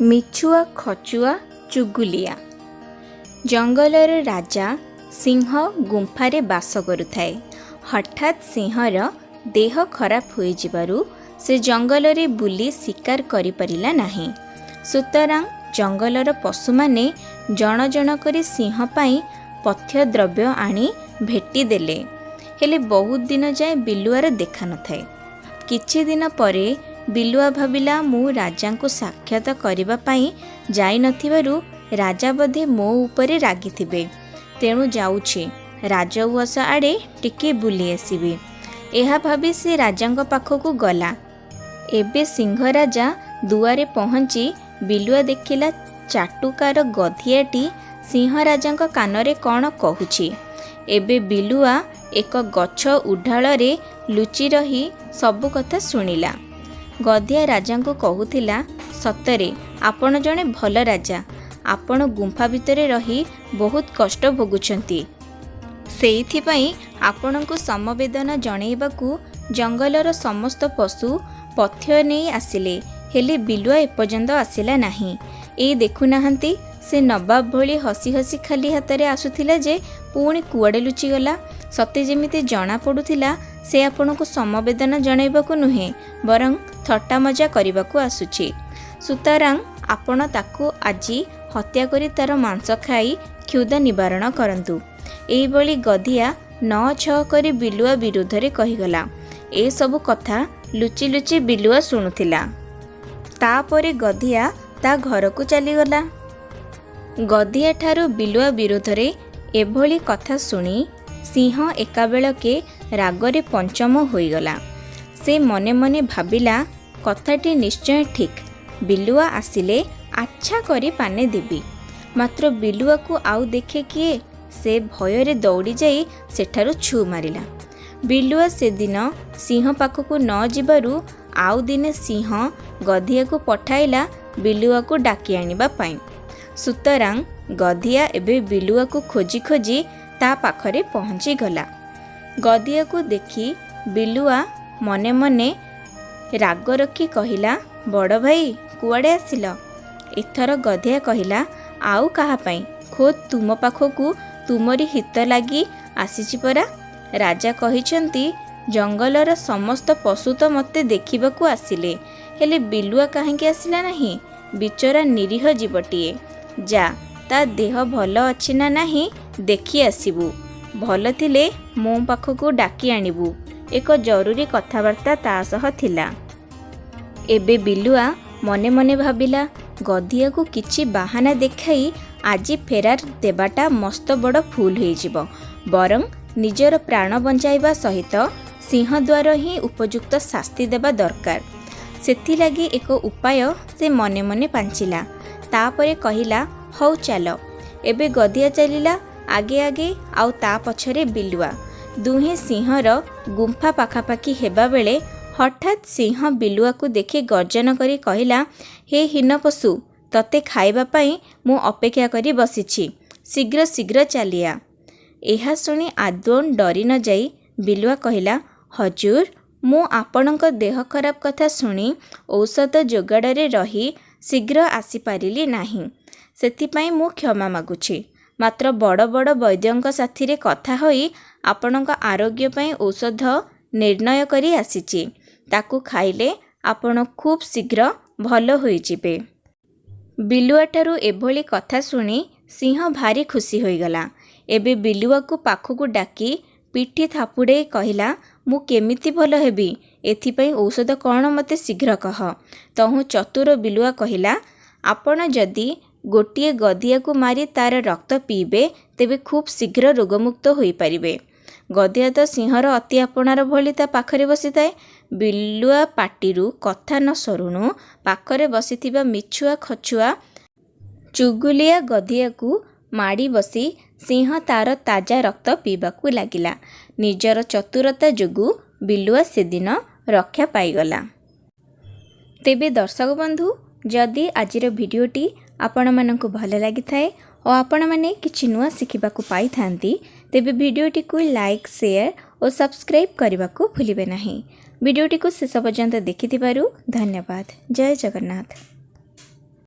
ମିଛୁଆ ଖଚୁଆ ଚୁଗୁଲିଆ। ଜଙ୍ଗଲର ରାଜା ସିଂହ ଗୁମ୍ଫାରେ ବାସ କରୁଥାଏ। ହଠାତ୍ ସିଂହର ଦେହ ଖରାପ ହୋଇଯିବାରୁ ସେ ଜଙ୍ଗଲରେ ବୁଲି ଶିକାର କରିପାରିଲା ନାହିଁ। ସୁତରାଂ ଜଙ୍ଗଲର ପଶୁମାନେ ଜଣ ଜଣ କରି ସିଂହ ପାଇଁ ପଥ୍ୟ ଦ୍ରବ୍ୟ ଆଣି ଭେଟି ଦେଲେ। ହେଲେ ବହୁତ ଦିନ ଯାଏ ବିଲୁଆର ଦେଖା ନଥାଏ। କିଛି ଦିନ ପରେ ବିଲୁଆ ଭାବିଲା, ମୁଁ ରାଜାଙ୍କୁ ସାକ୍ଷାତ କରିବା ପାଇଁ ଯାଇନଥିବାରୁ ରାଜା ବୋଧେ ମୋ ଉପରେ ରାଗିଥିବେ। ତେଣୁ ଯାଉଛି, ରାଜଉଆସ ଆଡ଼େ ଟିକିଏ ବୁଲି ଆସିବି। ଏହା ଭାବି ସେ ରାଜାଙ୍କ ପାଖକୁ ଗଲା। ଏବେ ସିଂହରାଜା ଦୁଆରେ ପହଞ୍ଚି ବିଲୁଆ ଦେଖିଲା, ଚାଟୁକାର ଗଧିଆଟି ସିଂହରାଜାଙ୍କ କାନରେ କ'ଣ କହୁଛି। ଏବେ ବିଲୁଆ ଏକ ଗଛ ଉଢାଳରେ ଲୁଚି ରହି ସବୁ କଥା ଶୁଣିଲା। ଗଧିଆ ରାଜାଙ୍କୁ କହୁଥିଲା, ସତରେ ଆପଣ ଜଣେ ଭଲ ରାଜା। ଆପଣ ଗୁମ୍ଫା ଭିତରେ ରହି ବହୁତ କଷ୍ଟ ଭୋଗୁଛନ୍ତି। ସେଇଥିପାଇଁ ଆପଣଙ୍କୁ ସମବେଦନା ଜଣେଇବାକୁ ଜଙ୍ଗଲର ସମସ୍ତ ପଶୁ ପଥ୍ୟ ନେଇ ଆସିଲେ। ହେଲେ ବିଲୁଆ ଏପର୍ଯ୍ୟନ୍ତ ଆସିଲା ନାହିଁ। ଏଇ ଦେଖୁନାହାନ୍ତି, ସେ ନବାବ ଭଳି ହସି ହସି ଖାଲି ହାତରେ ଆସୁଥିଲା ଯେ ପୁଣି କୁଆଡ଼େ ଲୁଚିଗଲା। ସତେ ଯେମିତି ଜଣାପଡ଼ୁଥିଲା, ସେ ଆପଣଙ୍କୁ ସମବେଦନା ଜଣାଇବାକୁ ନୁହେଁ, ବରଂ ଥଟ୍ଟା ମଜା କରିବାକୁ ଆସୁଛି। ସୁତରାଂ ଆପଣ ତାକୁ ଆଜି ହତ୍ୟା କରି ତାର ମାଂସ ଖାଇ କ୍ଷୁଧା ନିବାରଣ କରନ୍ତୁ। ଏଇଭଳି ଗଧିଆ ନଅ ଛଅ କରି ବିଲୁଆ ବିରୁଦ୍ଧରେ କହିଗଲା। ଏସବୁ କଥା ଲୁଚି ଲୁଚି ବିଲୁଆ ଶୁଣୁଥିଲା। ତାପରେ ଗଧିଆ ତା ଘରକୁ ଚାଲିଗଲା। ଗଧିଆଠାରୁ ବିଲୁଆ ବିରୋଧରେ ଏଭଳି କଥା ଶୁଣି ସିଂହ ଏକାବେଳକେ ରାଗରେ ପଞ୍ଚମ ହୋଇଗଲା। ସେ ମନେ ମନେ ଭାବିଲା, କଥାଟି ନିଶ୍ଚୟ ଠିକ୍। ବିଲୁଆ ଆସିଲେ ଆଚ୍ଛା କରି ପାନେ ଦେବି। ମାତ୍ର ବିଲୁଆକୁ ଆଉ ଦେଖେ କିଏ? ସେ ଭୟରେ ଦୌଡ଼ିଯାଇ ସେଠାରୁ ଛୁ ମାରିଲା। ବିଲୁଆ ସେଦିନ ସିଂହ ପାଖକୁ ନ ଯିବାରୁ ଆଉ ଦିନେ ସିଂହ ଗଧିଆକୁ ପଠାଇଲା ବିଲୁଆକୁ ଡାକି ଆଣିବା ପାଇଁ। ସୁତରାଂ ଗଧିଆ ଏବେ ବିଲୁଆକୁ ଖୋଜି ଖୋଜି ତା ପାଖରେ ପହଞ୍ଚିଗଲା। ଗଧିଆକୁ ଦେଖି ବିଲୁଆ ମନେ ମନେ ରାଗ ରଖି କହିଲା, ବଡ଼ ଭାଇ, କୁଆଡ଼େ ଆସିଲ? ଏଥର ଗଧିଆ କହିଲା, ଆଉ କାହା ପାଇଁ, ଖୋଦ୍ ତୁମ ପାଖକୁ ତୁମରି ହିତ ଲାଗି ଆସିଛି ପରା। ରାଜା କହିଛନ୍ତି, ଜଙ୍ଗଲର ସମସ୍ତ ପଶୁ ତ ମୋତେ ଦେଖିବାକୁ ଆସିଲେ, ହେଲେ ବିଲୁଆ କାହିଁକି ଆସିଲା ନାହିଁ? ବିଚରା ନିରୀହ ଜୀବଟିଏ। ଯା, ତା ଦେହ ଭଲ ଅଛି ନା ନାହିଁ ଦେଖି ଆସିବୁ। ଭଲ ଥିଲେ ମୋ ପାଖକୁ ଡାକି ଆଣିବୁ। ଏକ ଜରୁରୀ କଥାବାର୍ତ୍ତା ତା ସହ ଥିଲା। ଏବେ ବିଲୁଆ ମନେ ମନେ ଭାବିଲା, ଗଧିଆକୁ କିଛି ବାହାନା ଦେଖାଇ ଆଜି ଫେରାର ଦେବାଟା ମସ୍ତ ବଡ଼ ଭୁଲ ହୋଇଯିବ। ବରଂ ନିଜର ପ୍ରାଣ ବଞ୍ଚାଇବା ସହିତ ସିଂହଦ୍ୱାର ହିଁ ଉପଯୁକ୍ତ ଶାସ୍ତି ଦେବା ଦରକାର। ସେଥିଲାଗି ଏକ ଉପାୟ ସେ ମନେ ମନେ ପାଞ୍ଚିଲା। ତାପରେ କହିଲା, ହଉ ଚାଲ। ଏବେ ଗଧିଆ ଚାଲିଲା ଆଗେ ଆଗେ ଆଉ ତା ପଛରେ ବିଲୁଆ। ଦୁହେଁ ସିଂହର ଗୁମ୍ଫା ପାଖାପାଖି ହେବାବେଳେ ହଠାତ୍ ସିଂହ ବିଲୁଆକୁ ଦେଖି ଗର୍ଜନ କରି କହିଲା, ହେ ହୀନ ପଶୁ, ତତେ ଖାଇବା ପାଇଁ ମୁଁ ଅପେକ୍ଷା କରି ବସିଛି। ଶୀଘ୍ର ଶୀଘ୍ର ଚାଲିଆ। ଏହା ଶୁଣି ଆଦୌ ଡରି ନ ଯାଇ ବିଲୁଆ କହିଲା, ହଜୁର, ମୁଁ ଆପଣଙ୍କ ଦେହ ଖରାପ କଥା ଶୁଣି ଔଷଧ ଯୋଗାଡ଼ରେ ରହି ଶୀଘ୍ର ଆସିପାରିଲି ନାହିଁ। ସେଥିପାଇଁ ମୁଁ କ୍ଷମା ମାଗୁଛି। ମାତ୍ର ବଡ଼ ବଡ଼ ବୈଦ୍ୟଙ୍କ ସାଥିରେ କଥା ହୋଇ ଆପଣଙ୍କ ଆରୋଗ୍ୟ ପାଇଁ ଔଷଧ ନିର୍ଣ୍ଣୟ କରି ଆସିଛି। ତାକୁ ଖାଇଲେ ଆପଣ ଖୁବ୍ ଶୀଘ୍ର ଭଲ ହୋଇଯିବେ। ବିଲୁଆଠାରୁ ଏଭଳି କଥା ଶୁଣି ସିଂହ ଭାରି ଖୁସି ହୋଇଗଲା। ଏବେ ବିଲୁଆକୁ ପାଖକୁ ଡାକି ପିଠି ଥାପୁଡ଼େଇ କହିଲା, ମୁଁ କେମିତି ଭଲ ହେବି, ଏଥିପାଇଁ ଔଷଧ କ'ଣ ମୋତେ ଶୀଘ୍ର କହ। ତହୁଁ ଚତୁର ବିଲୁଆ କହିଲା, ଆପଣ ଯଦି ଗୋଟିଏ ଗଧିଆକୁ ମାରି ତାର ରକ୍ତ ପିଇବେ, ତେବେ ଖୁବ୍ ଶୀଘ୍ର ରୋଗମୁକ୍ତ ହୋଇପାରିବେ। ଗଧିଆ ତ ସିଂହର ଅତି ଆପଣାର ଭଳି ତା ପାଖରେ ବସିଥାଏ। ବିଲୁଆ ପାଟିରୁ କଥା ନ ସରୁଣୁ ପାଖରେ ବସିଥିବା ମିଛୁଆ ଖଚୁଆ ଚୁଗୁଲିଆ ଗଧିଆକୁ ମାଡ଼ି ବସି ସିଂହ ତାର ତାଜା ରକ୍ତ ପିଇବାକୁ ଲାଗିଲା। ନିଜର ଚତୁରତା ଯୋଗୁଁ ବିଲୁଆ ସେଦିନ ରକ୍ଷା ପାଇଗଲା। ତେବେ ଦର୍ଶକ ବନ୍ଧୁ, ଯଦି ଆଜିର ଭିଡ଼ିଓଟି ଆପଣମାନଙ୍କୁ ଭଲ ଲାଗିଥାଏ ଓ ଆପଣମାନେ କିଛି ନୂଆ ଶିଖିବାକୁ ପାଇଥାନ୍ତି, ତେବେ ଭିଡ଼ିଓଟିକୁ ଲାଇକ୍, ସେୟାର ଓ ସବସ୍କ୍ରାଇବ୍ କରିବାକୁ ଭୁଲିବେ ନାହିଁ। ଭିଡ଼ିଓଟିକୁ ଶେଷ ପର୍ଯ୍ୟନ୍ତ ଦେଖିଥିବାରୁ ଧନ୍ୟବାଦ। ଜୟ ଜଗନ୍ନାଥ।